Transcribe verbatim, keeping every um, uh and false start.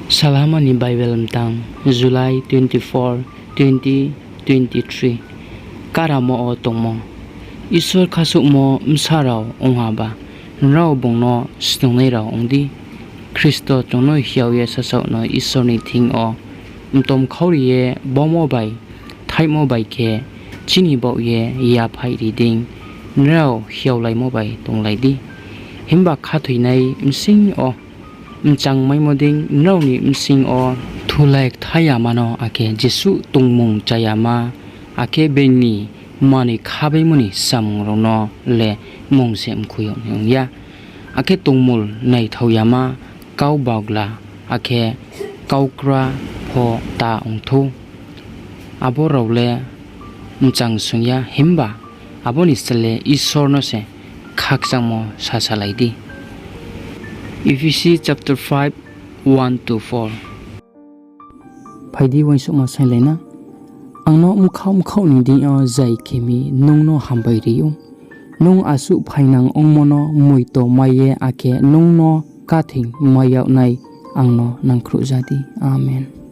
Salama ni Bible mtang, July twenty-four, twenty twenty-three. Karamo wo tongmo. Isor khasouhmo bsa rao ong ha ba, nrao bung no snungnai rao ong di. Khristo chung no hiao ye sasaoh no Isor ni thing yo mtom khauri ye baumo bai thaihmo bai khe chini baoh ye yaphaih ri dei, nrao hiaolaimo bai tonglai di. Himba khathoinai bsing yo mchangmaimo dei nrao ni bsing yo thulai kthai yama no, akhe jesuh tongmung cha yama, akhe being ni manoi khabaimo ni samung rao no le mung se mkhu yag nai ong ya. Akhe tongmul naithao yama, kau baohla, akhe kaukra pho ta ong thou. Abo rao le mchang sung ya, himba abo ni sle Isor no se khakchangmo sasalai di. Ephesi chapter five, one to four. Phai di, uaingsouhma sainglai na. Ang no bkhaoh bkhaoh ni deing yo zai khe mi nung no hambai ri ou. Nung asuh phainang ongmo no moito mai ye, akhe nung no kathing mai yag nai ang no nangkhruhja di. Amen.